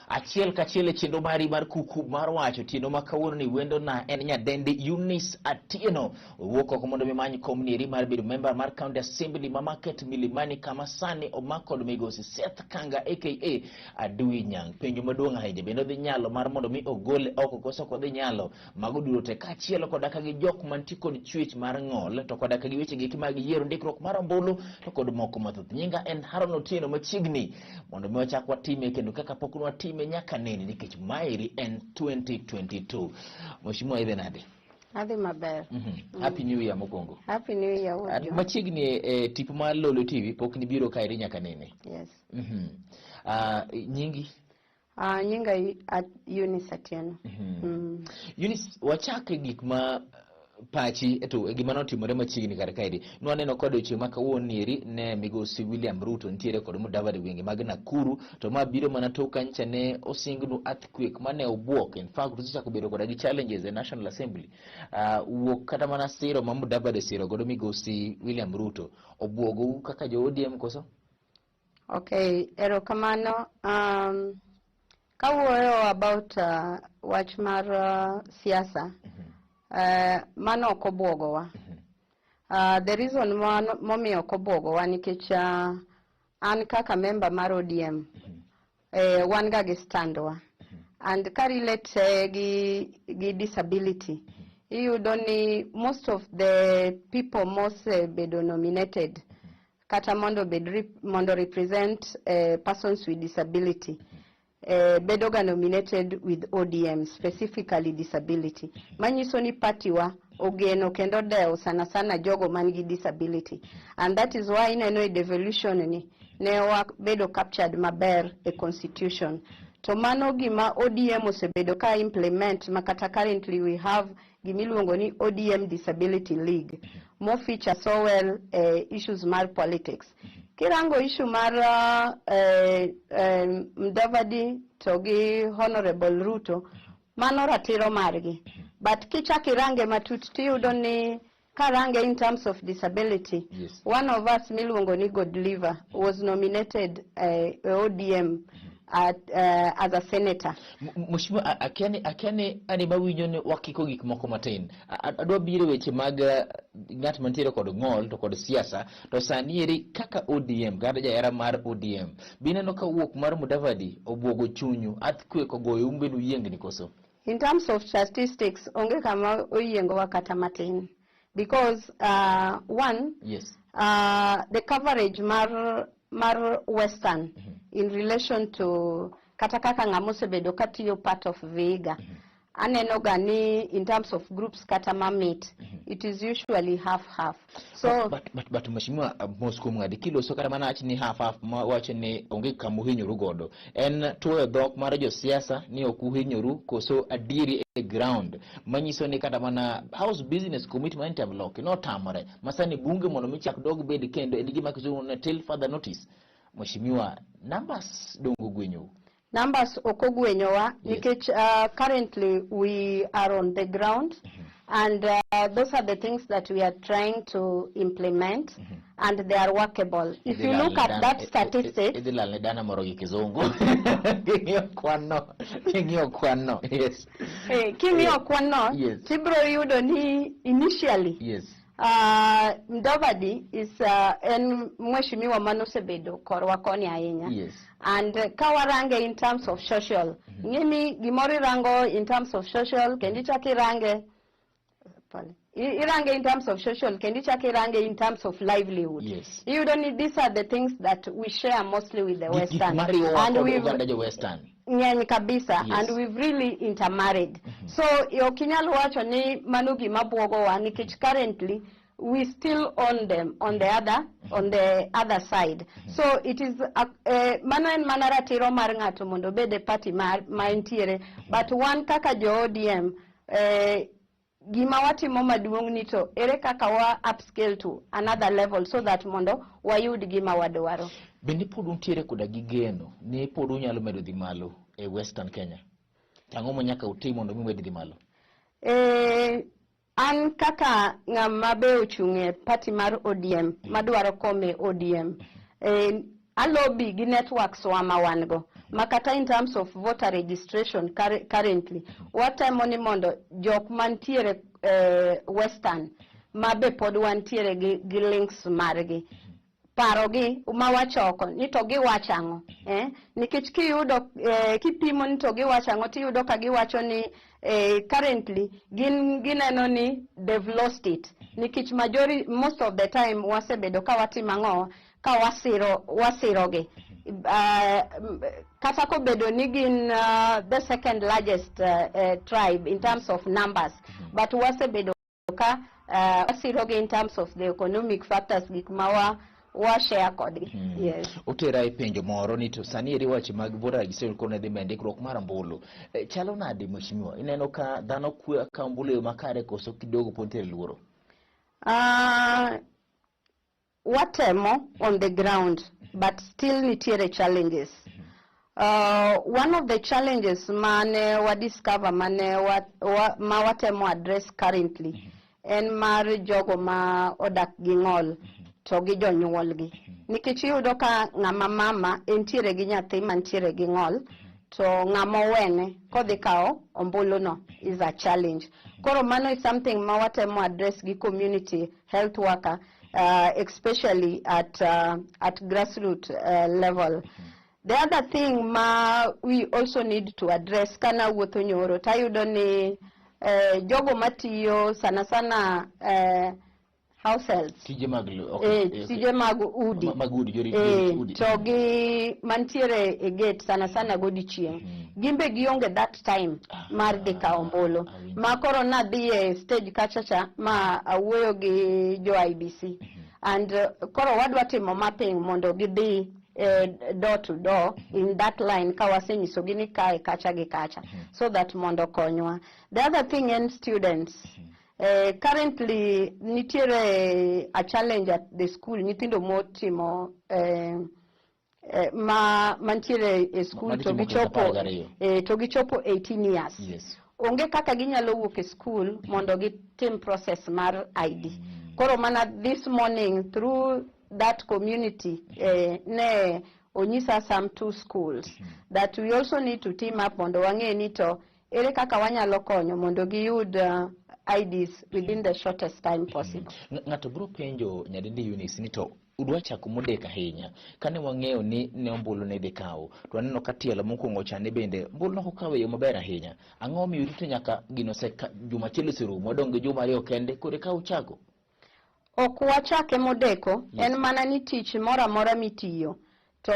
Achiel kachiel e chenro mari mar kuku mar wacho otieno ma kawuono ni wendo na en nyadendi Eunice Atieno. Owuok oko mondo mi many kom nieri mar bedo member mar County Assembly ma Market Milimani kama sani omak kod migosi Seth Kanga aka Adui Nyang'. Penjo maduong' ahinya bende odhi nyalo mar mondo mi ogole oko koso ok odhi nyalo. Mago duto te kaachiel koda ka gi jok mantie kod chwech mar ng'ol to koda ka gi weche geki mag yiero ndikruok mar ombulu to kod moko mathoth. Nyinga en Haron Otieno machiegni mondo mi wachak watime kendo kaka pok nwatime nyaka nene nikech maeri en 2022. Mheshimiwa, idhi nade? Adhi maber. Happy New Year mokwongo. Happy New Year, wuod. Machiegni e tipo mar Lolo TV pok nibiro kaeri nyaka nene. Yes. Nyingi? Nyinga Eunice Atieno. Eunice, wachak e gik ma pachi to e gima notimore machiegni kar kaeri. Nwaneno kod odiochieng' ma kawuono nieri ne migosi William Ruto nitiere kod Mudavadi gwenge mag Nakuru to ma biro mana tok ka nyicha ne osingnu earthquake mane obuok. In fact, osechako bedo koda gi challenges e National Assembly. Wuok kata mana siro ma Mudavadi osiro godo migosi William Ruto obuogou kaka jo ODM koso? Okay, erokamano. Kawuoyo about wach mar siasa, mano ok obuogowa. The reason momiyo ok obuogowa nikech an kaka member mar ODM, wan ga gi stand wa. And ka relate gi disability, iyudo ni most of the people mosebedo nominated kata mondo bed mondo represent persons with disability bedo ga nominated with ODM, specifically disability, manyiso ni party wa ogeno kendo dewo sana sana jogo man gi disability, and that is why ineno e devolution ni ne wabedo captured maber e constitution. To mano gima ODM osebedo ka implement, ma kata currently we have gimiluongo ni ODM Disability League mo feature so well issues mar politics. Kirango issue mar Mudavadi to gi Honorable Ruto, mano ratiro margi, but kichak irange matut tiyudo ni karange in terms of disability, one of us miluongo ni Godliver was nominated ODM as a senator. Mheshimiwa, akiani ani mawinjo ni wakiko gik moko matin. Adwa biro weche mag ng'at mantiere kod ng'ol to kod siasa to sani eri kaka ODM kata jahera mar ODM bineno ka wuok mar Mudavadi obwogo chunyu, earthquake ogoyo umbe yiengni koso? In terms of statistics, onge kama oyiengowa kata matin because one, the coverage mar Western in relation to kata kaka ng'ama osebedo katiyo part of Vihiga, aneno ga ni in terms of groups kata mamit, it is usually half half, so But mheshimiwa, mos kuom ng'adi kiloso kata mana wach ni half half ma wacho ni onge kama uhinyoru godo en tuoyo dhok mar josiasa ni ok uhinyoru koso adieri e ground manyiso ni kata mana House Business Committee ma Interlock notamore masani bunge mondo mi chak dog bed kendo en gima kizungu ne till further notice. Mheshimiwa, numbers dongo gwenyou? Numbers ok ogwenyowa nikech currently we are on the ground and those are the things that we are trying to implement and they are workable. If you look at that statistic, Idhi lal ne dana moro gi kizungu king'iyo kwan no, king'iyo kwan no, yes. King'iyo kwan no, tibro yudo ni initially Mudavadi is en mheshimiwa manosebedo korwa koni ahinya. And ka warange in terms of social, ng'eni gimoro irango in terms of social kendo ichak irange, pole. Irange in terms of social kendo ichak irange in terms of livelihood. Iyudo ni these are the things that we share mostly with the Gik Western. mariwowa And kod oganda jo Western. Ng'eny kabisa Yes. and we've really intermarried. So ok inyal wacho ni mano gima buogowa nikech currently we still own them on the other side. So it is mano en mana ratiro mar ng'ato mondo obed e party mar ma entiere, but wan kaka jo ODM, gima watimo maduong' ni to ere kaka wa upscale to another level so that mondo wayud gima wadwaro. Bende pod untiere koda gi geno ni pod unyalo medo dhi malo e Western Kenya? To ang'o ma nyaka utim mondo mi umed dhi malo? An kaka ng'ama be ochung' e party mar ODM madwaro kom e ODM, Alobi gi networks wa ma wan go ma kata in terms of voter registration, currently watemo ni mondo jok mantiere western ma be pod wantiere gi links margi, parogi ma wachoko ni to giwacho ang'o, eh? Nikech kiyudo kipimo ni to giwacho ang'o, tiyudo ka giwacho ni currently gin gineno ni they've lost it, nikech majority, most of the time, wasebedo ka watimo ang'o, ka wasiro wasirogi, kata kobedo ni gin the second largest tribe in terms of numbers, but wasebedo ka wasirogi in terms of the economic factors, gik ma wa share kodgi. Yes. Otera e penjo moro ni to sani eri weche mag voter registration koro ne dhi mbele, ndikruok mar ombulu. Chalo nade, mheshimiwa? Ineno ka dhano kwe ka ombulu e yo makare koso kidogo pod nitiere luoro? Watemo on the ground, but still nitiere challenges. One of the challenges mane wa discover, mane wa watemo address currently, en mar jogo ma odak gi ng'ol to gi jonyuolgi, nikech iyudo ka ng'ama mama entiere gi nyathi mantiere gi ng'ol, to ng'ama owene kodhi kawo ombuluno is a challenge. Koro mano is something ma watemo address gi community health worker, especially at grassroots level. The other thing ma we also need to address, kana wuotho nyoro tayudo ni jogo matiyo sana sana house helps. Tije mag okay, tije mag udi. Mag udi, jorit udi. To gi mantiere e gate sana sana godiechieng', gin be gionge that time mar dhi kawo ombulu. Awinjo. Ma koro nadhi e stage kacha cha ma awuoyo gi jo IEBC and koro wadwa timo mapping mondo gidhi door to door in that line, ka wasenyisogi ni kae kacha gi kacha, so that mondo konywa. The other thing en students. Currently nitiere a challenge at the school, nyithindo motimo ma mantiere e school Madhi to timo grade gichopo 12. To gichopo 18 years, onge kaka ginyalo wuok e school mondo gitim process mar ID. Koro mana this morning through that community ne onyisa some two schools that we also need to team up mondo wang'e ni to ere kaka wanyalo konyo mondo giyud IDs within the shortest time possible. Ng'ato biro penjo, nyadendi Eunice, ni to udwa chako modek ahinya. Kane wang'eyo ni ne ombulu ne dhi kawo, to waneno ka tielo mokwongo chande bende ombulu nok okawo e yo maber ahinya. Ang'o miyo urito nyaka gino oseka juma achiel oserumo, wadong' gi juma 2 kende, koro eka uchako? Ok wachake modeko, en mana ni tich moro amora mitiyo to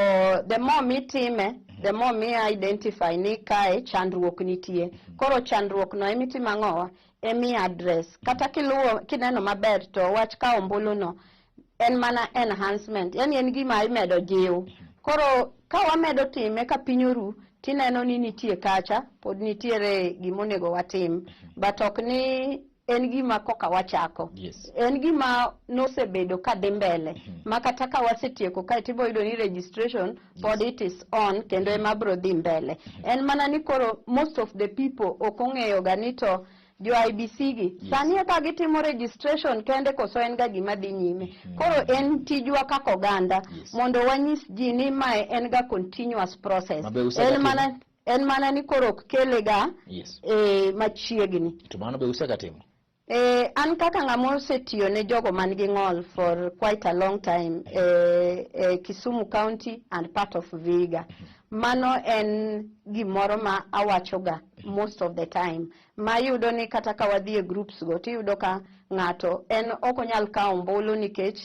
the more mitime, the more mi identify ni kae chandruok nitie. Koro chandruok no emitimo ang'owa, emi address. Kata kiluwo kineno maber, to wach kawo ombulu no en mana enhancement, yani en gima imedo jiw. Koro ka wamedo time ka piny oru, tineno ni nitie kacha pod nitiere gimonego watim, but ok ni en gima koka wachako. En gima nosebedo ka dhi mbele, ma kata ka wasetieko kae tibo yudo ni registration pod it is on, kendo ema bro dhi mbele. En mana ni koro most of the people ok ong'eyo ga ni to jo IEBC gi sani eka gitimo registration kende koso en ga gima dhi nyime. Koro en tijwa kaka oganda mondo wanyis ji ni mae en ga continuous process. Mabe usega En timo. mana ni koro ok kele ga machiegni. To mano be usega timo? An kaka ng'ama osetiyo ne jogo man gi ng'ol for quite a long time e Kisumu County and part of Vihiga. Mano en gimoro ma awachoga most of the time. Ma iyudo ni kata ka wadhi e groups go, tiyudo ka ng'ato en ok onyal kawo ombulu nikech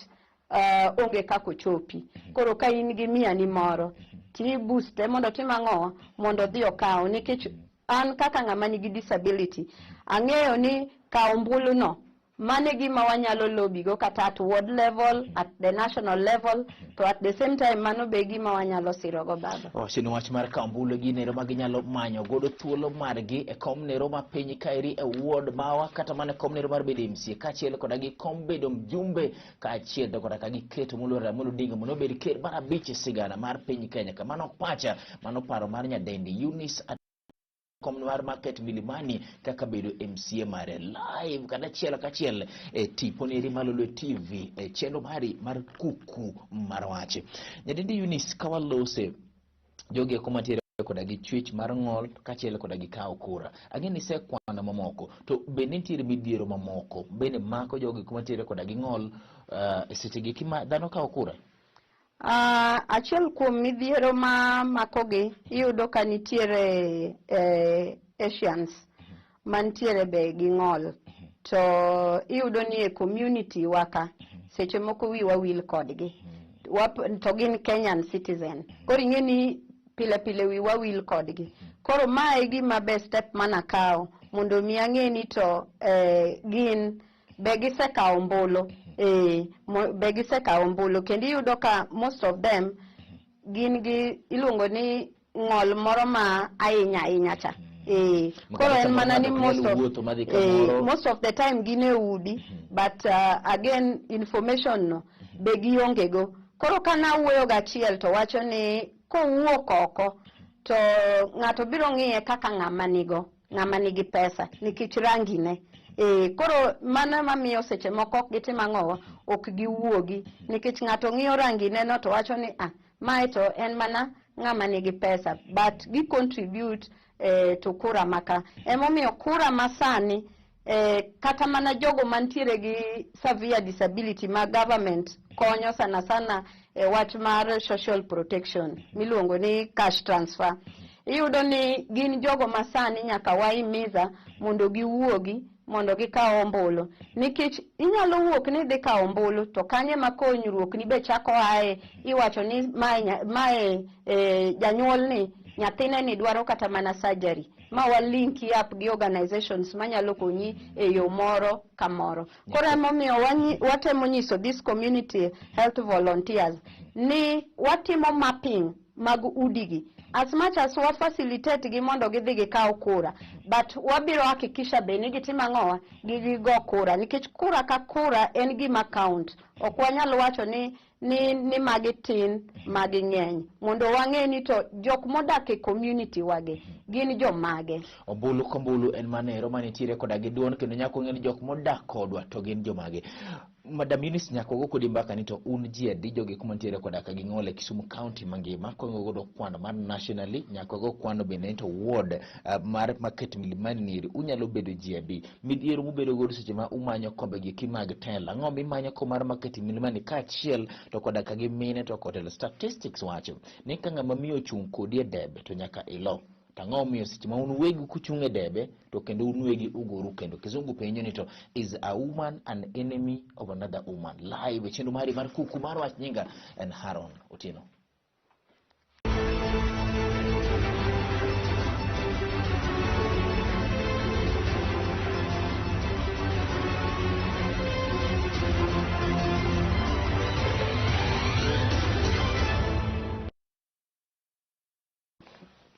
onge kaka ochopi. Koro ka in gi mia ni moro, ti boost mondo otim ang'o, mondo odhi okaw, nikech an kaka ng'ama nigi disability ang'eyo ni kawo ombulu no, mano e gima wanyalo lobby go kata at ward level, at the national level, to at the same time mano be gima wanyalo siro go, baba. Owacho ni wach mar kawo ombulu gi nero ma ginyalo manyo godo thuolo margi e kom nero ma piny kaeri e ward mawa, kata mana e kom nero mar bedo MCA, kaachiel koda gi kom bedo mjumbe, kaachiel to koda ka giketo moluor Raila Odinga mondo obed ker mar abich e sigana mar piny Kenya. Kamano ok pacha, mano paro mar nyadendi Eunice. kom mar Market Milimani kaka bedo MCA mare live kata achiel kachiel e tipo neri Malolwe TV e chenro mari mar kuku mar wach. Nyadendi Eunice, kawalose jogi eko mantiere koda gi chwech mar ng'ol kaachiel koda gi kawo kura. Ang'e ni isekwano mamoko, to bende nitiere midhiero mamoko bende mako jogi eko mantiere koda gi ng'ol e seche gi eki ma dhano kawo kura? Achiel kuom midhiero ma makogi iyudo ka nitiere Asians mantiere be gi ng'ol, to iyudo ni e community wa ka seche moko wiwa wil kodgi, to gin Kenyan citizen. Koro ing'e ni pile pile wiwa wil kodgi. Koro mae e gima be step manakawo mondo mi ang'e ni to gin be gisekawo ombulu, be gisekawo ombulu, kendo iyudo ka most of them gin gi iluongo ni ng'ol moro ma ahinya ahinya cha. Koro en mana ni most of the time gin e udi, but again information no be gionge go. Koro ka nawuoyo gachiel to wacho ni kowuok oko to ng'ato biro ng'iye kaka ng'ama nigo, ng'ama nigi pesa nikech rangi ne. Koro mano mamiyo seche moko ok gitim ang'owa, ok giwuogi nikech ng'ato ng'iyo rangi ne no to wacho ni mae to en mana ng'ama nigi pesa, but gi contribute to kura maka. Emomiyo kura masani kata mana jogo mantiere gi severe disability ma government konyo sana sana e wach mar social protection miluongo ni cash transfer, iyudo ni gin jogo masani nyaka wahimiza mondo giwuogi mondo gikaw ombulu, nikech inyalo wuok ni idhi kawo ombulu to kanye ma konyruok ni be chako ae, iwacho ni mae janyuol ni nyathine ni dwaro kata mana surgery, ma wa link up gi organizations manyalo konyi e yo moro kamoro. Koro emomiyo watemo nyiso this community health volunteers ni watimo mapping mag udigi as much as wa facilitate gi mondo gidhi gikaw kura, but wabiro hakikisha be ni gitimo ang'owa, gigo kura, nikech kura ka kura en gima count. Ok wanyal wacho ni magi tin magi ng'eny, mondo wang'e ni to jok modak e community wagi gin jomage. Ombulu kombulu en manero manitiere koda gi duond, kendo nyaka wang'e ni jok modak kodwa to gin jomage. Madam Eunice, nyaka wago kodi mbaka ni to un ji adi jogi kuma nitiere koda ka gi ng'ol e Kisumu County mangima, kwang'iyo godo kwano mar nationally, nyaka wago kwano bende ni to ward mar Market Milimani nieri unyalo bedo ji adi. Midhiero mubedo godo seche ma umanyo kombe gi eki mag telo, ang'o mimanyo kom mar Market Milimani kaachiel to koda ka gi mine to kod telo. Statistics wacho ni ka ng'ama miyo ochung' kodi e debe to nyaka ilo. To ang'o momiyo seche ma un uwegi kuchung' e debe to kendo un uwegi ugoru kendo. Kizungu penjo ni to is a woman an enemy of another woman? Live e chenro mari mar kuku mar wach, nyinga en Haron Otieno.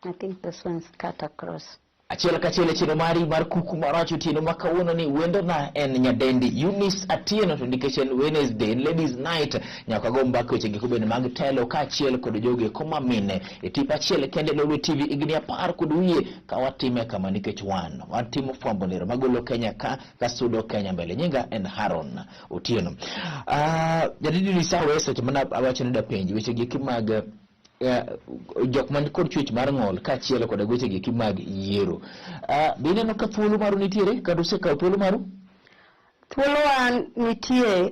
I think this one's cut across. Achiel kachiel e chenro mari mar kuku mar wach otieno ma kawuono ni wendona en nyadendi Eunice Atieno, to nikech en Wednesday, en ladies night, nyaka wago mbaka weche giko bende mag telo kaachiel kod jogo eko mamine e tipo achiel kende Lolwe TV higni 10 kod wiye ka watime kama nikech wan watimo fwambo lero magolo Kenya ka kasudo Kenya mbele. Nyinga en Haron Otieno. Nyadendi Eunice, awe seche mana awacho ni dapenji weche giki mag jok man kod chwech mar ng'ol kaachiel kod weche gi mag yiero. Be ineno ka thuolo maru nitiere kata usekawo thuolo maru? Thuolowa nitie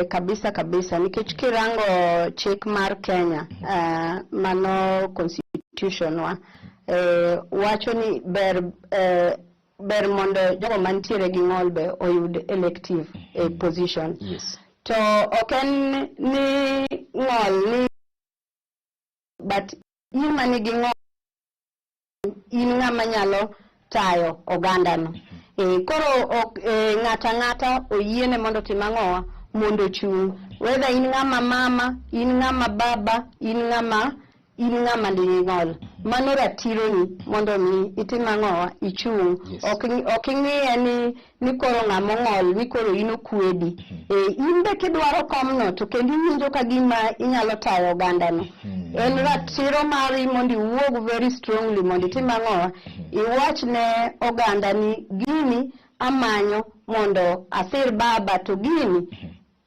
kabisa kabisa, nikech kirango chik mar Kenya, mano constitution wa, wacho ni ber mondo jogo mantiere gi ng'ol be oyud elective position. To ok en ni ng'ol ni, but in manigi ng'ol in ng'ama nyalo tayo ogandano. Koro ok ng'ata ng'ata oyiene mondo otim ang'owa, mondo ochung'. Whether in ng'ama mama, in ng'ama baba, in ng'ama nigi ng'ol. Mano ratironi mondo mi itim ang'owa, ichung'. Ok ing'iye ni koro ng'ama ong'ol, ni koro in okwedi. In be kidwaro komno to kendo iwinjo ka gima inyalo tayo ogandano. En ratiro mari mondo iwuog very strongly mondo itim ang'owa, iwach ne oganda ni gini amanyo mondo asir baba, to gini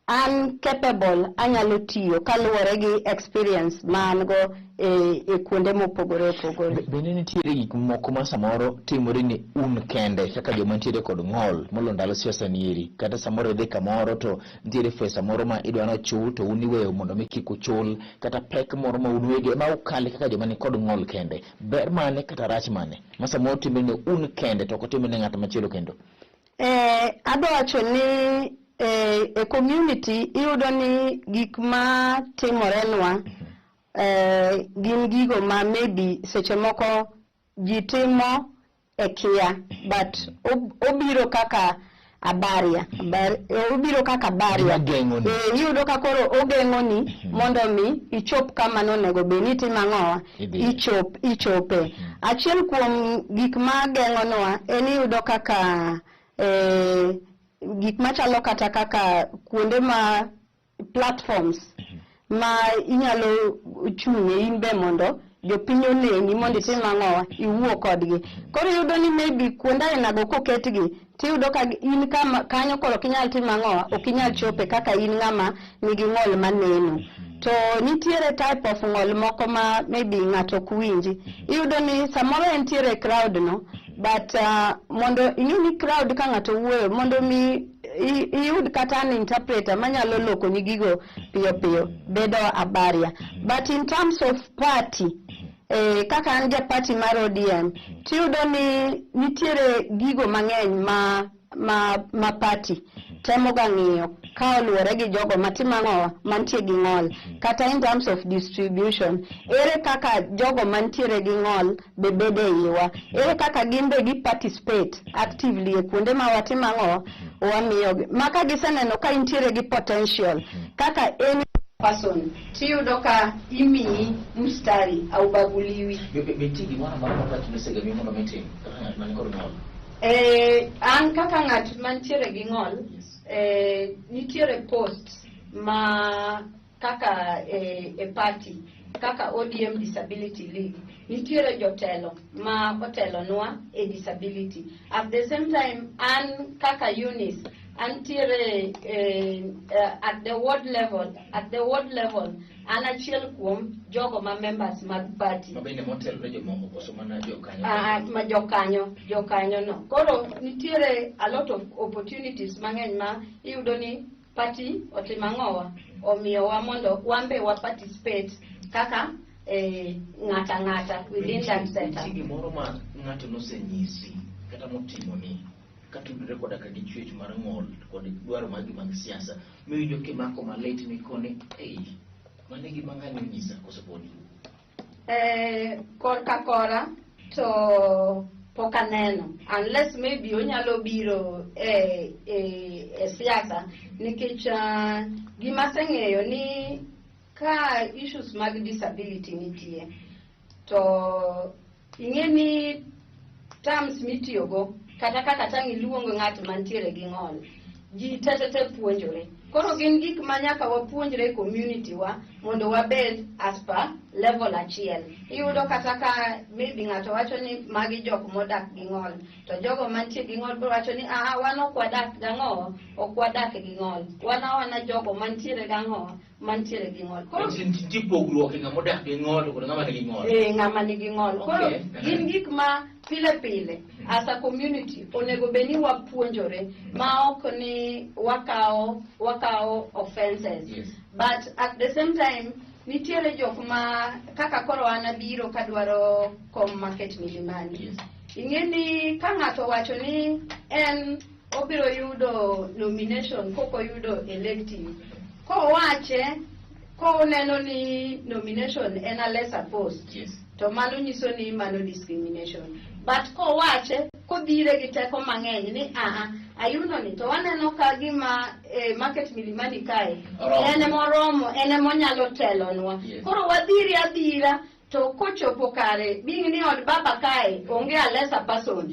an capable, anyalo tiyo kaluwore gi experience ma an go e kuonde mopogore opogore. Bende nitiere gik moko ma samoro timore ni un kende kaka joma nitiere kod ng'ol molo ndalo siasa nieri, kata samoro idhi kamoro to nitiere pesa moro ma idwa nochul to un iweyo mondo mi kik uchul, kata pek moro ma un wege ma ukale kaka joma ni kod ng'ol kende, ber mane kata rach mane ma samoro timore ni un kende to ok otimre ne ng'at machielo kendo? Adwa wacho ni e community iyudo ni gik ma timorenwa gin gigo ma maybe seche moko ji timo e kia, but obiro kaka a barrier, obiro kaka barrier. Iyudo ka koro ogeng'oni mondo mi ichop kama nonego bed ni itimo ang'owa, ichope. Achiel kuom gik ma geng'onwa en iyudo kaka gik machalo kata kaka kuonde ma platforms ma inyalo chung'e in be mondo jopiny oneni mondo itim ang'owa, iwuo kodgi. Koro iyudo ni maybe kuonde ainago koketgi tiyudo ka in kama kanyo koro ok inyal timo ang'owa, ok inyal chope kaka in ng'ama nigi ng'ol maneno. To nitiere type of ng'ol moko ma maybe ng'ato ok winji. Iyudo ni samoro entiere e crowd no, but mondo ing'e ni crowd ka ng'ato wuoyo, mondo mi iyud kata an interpreter manyalo lokoni gigo piyo piyo bedo a barrier. But in terms of party, kaka an ja party mar ODM, tiyudo ni nitiere gigo mang'eny ma party temo ga ng'iyo ka oluwore gi jogo matimo ang'owa, mantie gi ng'ol, kata in terms of distribution, ere kaka jogo mantiere gi ng'ol be bedo e iwa, ere kaka gin be gi participate actively e kuonde ma watimo ang'owa, wamiyogi ma ka giseneno ka intiere gi potential kaka any person, tiyudo ka imiyi mstari aubaguliwi. Be nitie gimoro amora ma party nosegamiyi mondo mitim kaka ng'at man kod ng'ol? An kaka ng'at mantiere gi ng'ol, nitiere post ma kaka e party kaka ODM Disability League, nitiere jotelo ma otelonwa e disability. At the same time, an kaka Eunice antiere at the ward level, at the ward level an achiel kuom jogo ma members mag party. Ma bende motelo ne jomoko koso mana jokanyo? Ma jokanyo no. Koro nitiere a lot of opportunities mang'eny ma iyudo ni party otimo ang'owa, omiyowa mondo wan be wa participate kaka ng'ata ng'ata within that setup. Nitie gimoro ma ng'ato nosenyisi kata motimoni katudore koda ka gi chwech mar ng'ol kod dwaro magi mag siasa miwinjo kimako malit mikoni ei mano e gima ng'ani onyisa koso podi? Korka kora to pok aneno, unless maybe onyalo biro e siasa, nikech gima aseng'eyo ni ka issues mag disability nitie to ing'e ni terms mitiyogo kata kaka tang' iluongo ng'at mantiere gi ng'ol, ji te puonjore. Koro gin gik ma nyaka wapuonjre e community wa mondo wabed as per level achiel. Iyudo kata ka maybe ng'ato wacho ni magi jok modak gi ng'ol, to jogo mantie gi ng'ol biro wacho ni aa wan ok wadak gang'o, ok wadak gi ng'ol, wan awana jogo mantiere gang'o, mantiere gi ng'ol. Koro nitie pogruok e ng'ama odak gi ng'ol to kod ng'ama nigi ng'ol. Ng'ama nigi ng'ol. Koro gin gik ma pile pile as a community onego bed ni wapuonjore ma ok ni wakawo offenses. But at the same time nitiere jok ma kaka koro an abiro kadwaro kom Market Milimani. Ing'e ni ka ng'ato wacho ni en obiro yudo nomination kok oyudo elective, kowache koneno ni nomination en a lesser post, to mano nyiso ni mano discrimination. But kowache kodhire gi teko mang'eny ni aa ayuno ni to waneno ka gima Market Milimani kae en emoromo, en emonyalo telonwa. Koro wadhiri adhira. To kochopo kare being ni od baba kae onge a lesser person.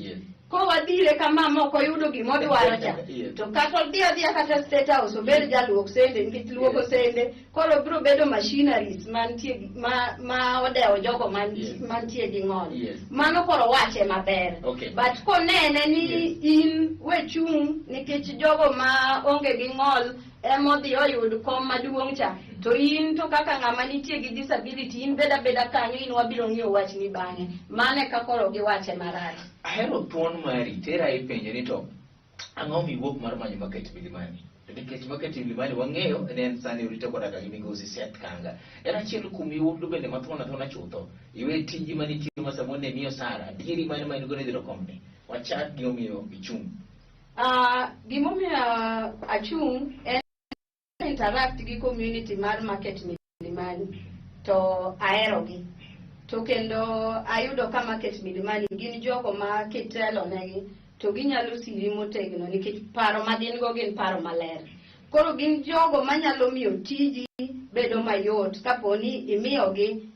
Kowadhire kama mok oyudo gimodwaro cha, to kata odhi adhiya kata State House obed jaluok sende, nikech luoko sende koro biro bedo machineries mantie ma odewo jogo mantie gi ng'ol. Mano koro wache maber. But konene ni in we chung' nikech jogo ma onge gi ng'ol emodhi oyud kom maduong' cha, to in to kaka ng'ama nitie gi disability in beda beda kanyo, in wabiro ng'iyo wachni bang'e. Mano e ka koro giwache marach. Ahero thuon mari tera ipenjo ni to ang'o miwuok mar manyo Market Milimani? To nikech Market Milimani wang'eyo ne en sani orito koda ka gi migosi Seth Kanga. En achiel kuom yawuotu bende mathuon athuona chutho. Iwe tiji manitiyo ma samoro ne miyo Sara, adieri mane ma in go ne dhiro komni. Wachak gi omiyo ichung'. Gimomiyo achung' en interact gi community mar Market Milimani to aherogi. To kendo ayudo ka Market Milimani gin jogo ma kitelo negi to ginyalo siri motegno, nikech paro ma gin go gin paro maler. Koro gin jogo manyalo miyo tiji bedo mayot kapo ni imiyogi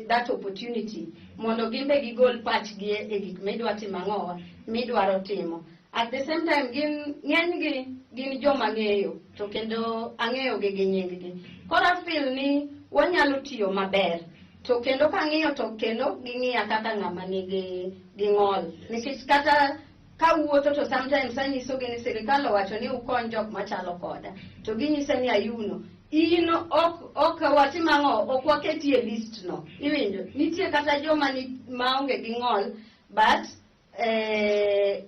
that opportunity mondo gin be gigol pachgi e gik midwa timo ang'owa midwaro timo. At the same time, gin ng'enygi gin joma ng'eyo to kendo ang'eyogi gi nying gi. Koro a feel ni wanyalo tiyo maber. To kendo kang'iyo to kendo ging'iya kaka ng'ama nigi gi ng'ol. Nikech kata kawuotho to sometimes anyisogi ni sirikal owacho ni ukony jok machalo koda. To ginyisa ni ayuno. In ok watim ang'o, ok waketi e list no. Iwinjo? Nitie kata joma ni maonge gi ng'ol, but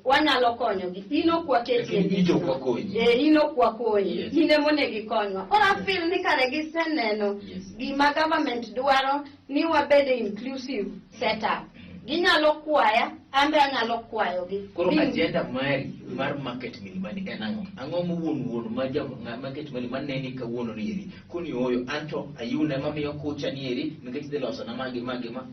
wanyalo konyogi. In ok waketi e Lakini list in ok no. wakonyi. In ok wakonyi. In emonego ikonywa. Koro a feel ni kare giseneno gima government dwaro ni wabed e inclusive setup. Ginyalo kwaya, an be anyalo kwayogi. Koro agenda mari mar Market Milimani en ang'o? Ang'o mowuon wuon ma ja Market Milimani neni kawuono ni eri? Koni ooyo, anto ayuna ema miyo kucha ni eri nikech dhi loso na magi magi ma.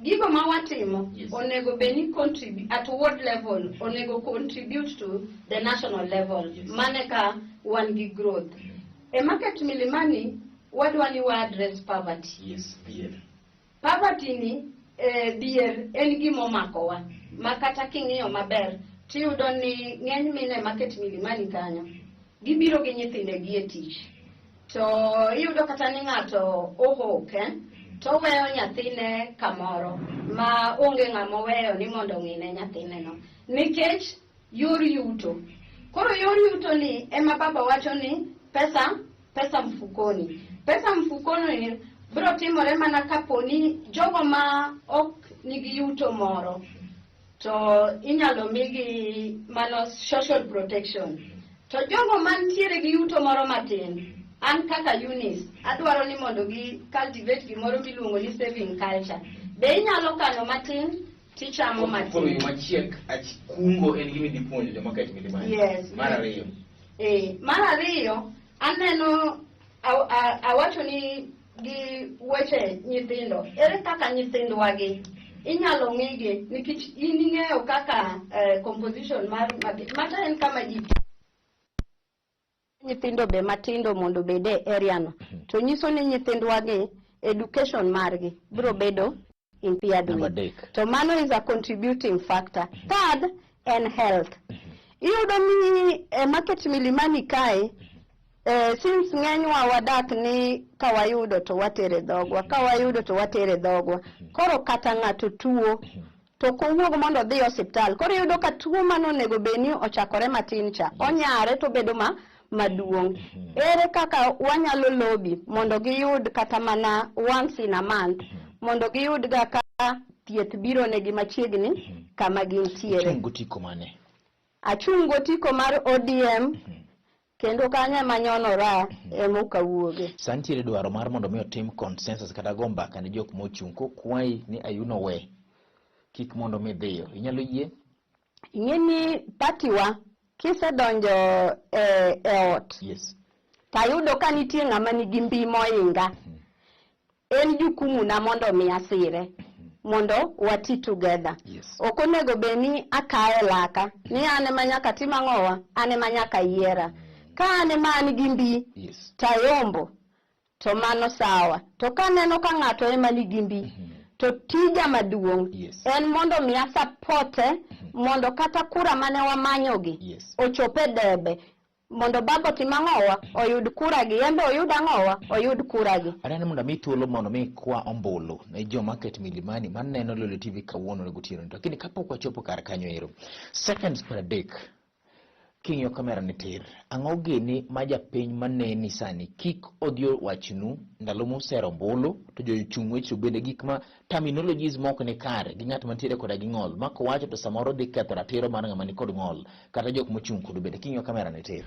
Gigo ma watimo onego bed ni contribute at ward level, onego contribute to the national level. Mane ka wan gi growth. E Market Milimani wadwa ni wa address poverty. Yes, dhier. Poverty ni dhier en gima omakowa ma kata king'iyo maber tiyudo ni ng'eny mine e Market Milimani kanyo gibiro gi nyithindegi e tich, to iyudo kata ni ng'ato ohok to oweyo nyathine kamoro ma onge ng'ama oweyo ni mondo ong'ine nyathine no nikech yor yuto. Koro yor yuto ni ema baba wacho ni pesa mfukoni. Pesa mfukoni ni biro timore mana kapo ni jogo ma ok nigi yuto moro to inyalo migi mano social protection. To jogo mantiere gi yuto moro matin, an kaka Eunice, adwaro ni mondo gi cultivate gimoro miluongo ni saving culture. Be inyalo kano matin tichamo Koro yo matin. machiek kungo en gima idhi puonjo jo Market Milimani. Yes. Mar ariyo. Mar ariyo, aneno awacho ni gi weche nyithindo. Ere kaka nyithindwagi inyalo ng'igi nikech in ing'eyo kaka composition mar mata en kama ji nyithindo be matindo mondo obed e area no, to nyiso ni nyithindwagi education margi biro bedo impaired Namba with. adek. To mano is a contributing factor. Third en health. Iyudo ni e Market Milimani kae, since ng'enywa wadak ni ka wayudo to watere dhogwa, ka wayudo to watere dhogwa. Koro kata ng'ato tuo to ok owuog mondo odhi osiptal. Koro iyudo ka tuo mano onego bed ni ochakore matin cha, onyare to obedo ma maduong'. Ere kaka wanyalo lobby mondo giyud kata mana once in a month, mondo giyud ga ka thieth biro negi machiegni kama gintiere. Achung' gotiko mane? Achung' gotiko mar ODM, kendo kanyo ema nyonora ema ok awuoge. Sa nitiere dwaro mar mondo mi otim consensus kata go mbaka ne jok mochung' kokwayi ni ayuno we kik mondo mi dhiyo. Inyalo yie? Ing'e ni party wa kisedonjo e ot tayudo ka nitie ng'ama nigi mbi mohinga, en jukumu na mondo mi asire mondo wati together. Ok onego bed ni akaye laka ni an ema nyaka tim ang'owa, an ema nyaka yiera. Ka an ema an gi mbi tayombo to to mano sawa. To kaneno ka ng'ato ema nigi mbi, to tija maduong' en mondo mi asapote mondo kata kura mane wamanyogi ochop e debe, mondo baba otim ang'owa, oyud kura gi, en be oyud ang'owa, oyud kura gi. Aneno mondo ami thuolo mondo mi kwa ombulu ne joma ket Milimani maneno Lolwe TV kawuono gotieno. Lakini kapok wachopo kar kanyo ero, seconds 30 king'iyo kamera ni tir, ang'o gini ma japiny maneni sani kik odhi owachnu ndalo musero ombulu to jochung' weche bende gik ma terminologies mok ni kare gi ng'at mantiere koda gi ng'ol ma kowacho to samoro dhi ketho ratiro mar ng'ama ni kod ng'ol kata jok mochung' kodu bende king'iyo kamera ni tir.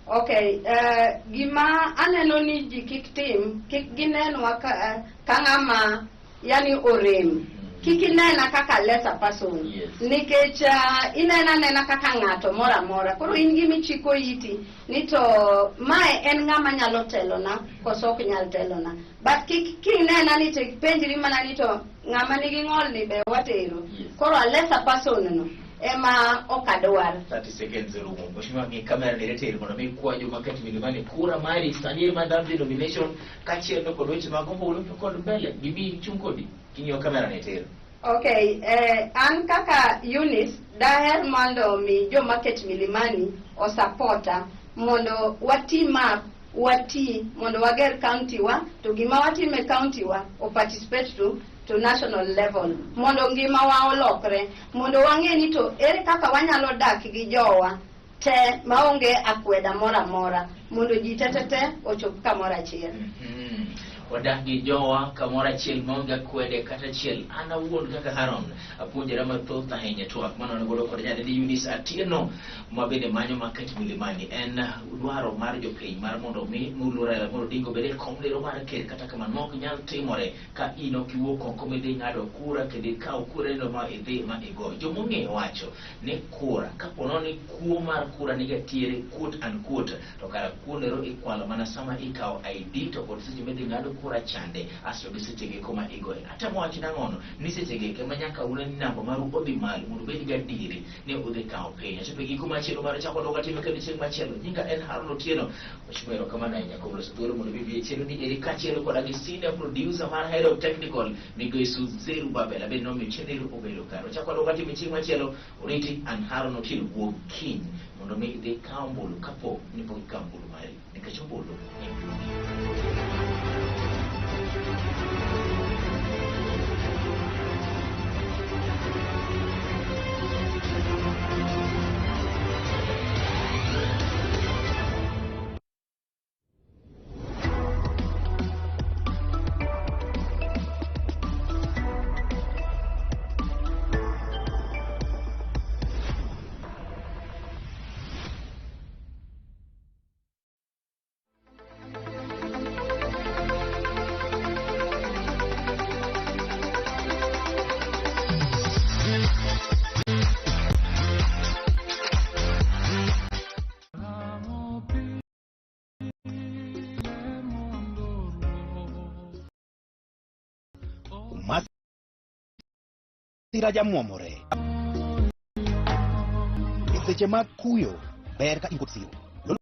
Okay, gima aneno ni ji kik tim, kik ginenwa ka ng'ama yani orem. Kik inena kaka lesser person. Nikech inena nena kaka ng'ato moro amora. Koro in gima ichiko iti ni to mae en ng'ama nyalo telona koso ok nyal telona. But kik kinena ni to ipenjri mana ni to ng'ama nigi ng'ol ni be watero. Koro a lesser person no ema ok adwar. 30 seconds rumo. Mheshimiwa, ng'i kamera ni tir mondo mi kwa joma ket Milimani kura mari sani ma dhambi nomination kaachiel to kod weche mag ombulu to kod mbele gibi chung' kodi king'iyo kamera ni tir. Okay, an kaka Eunice daher mondo mi joma ket Milimani osapota mondo wati map, wati mondo wager county wa, to gima watimo e county wa o participate to national level mondo ngima wa olokre, mondo wang'e ni to ere kaka wanyalo dak gi jowa te maonge akweda moro amora, mondo ji te te te ochop kamoro achiel. Wadak gi jowa kamoro achiel maonge akwede kata achiel. An awuon kaka Haron apuonjora mathoth ahinya twak mane godo kod nyadendi Eunice Atieno ma bende manyo market Milimani. En dwaro mar jopiny mar mondo mi moluor Raila Amolo Odinga obed e kom lero mar ker, kata kamano ma ok nyal timore ka in ok iwuok oko midhi ng'ado kura kendo ikaw kura ma idhi ma igo. Jomong'eyo wacho ni kura kapo ni kuo mar kura niga tiere quote unquote, to kara kuo nero ikwalo mana sama ikawo ID to kod seche midhi ng'ado kura chande asto gi seche geko ma igoye. Atemo wacho nang'ono ni seche geke ma nyaka une ni namba maru odhi malo mondo ubed gadieri ni udhi kawo piny. Achopo e giko machielo mar chako dwoka time kendo chieng' machielo. Nyinga en Haron Otieno. Mheshimiwa, erokamano ahinya kuom loso thuolo mondo ibi e chenro ni eri kaachiel koda gi senior producer mar head of technical migosi Zeru Babel abende nomiyo chenro obedo kare. Wachako dwoka time chieng' machielo. Oriti an Haron Otieno wuog kiny mondo mi idhi kaw ombulu kapo ni pok ikawo ombulu mari nikech ombulu en duong'. Masira jamuomore. E seche mag kuyo, ber ka in kod siro.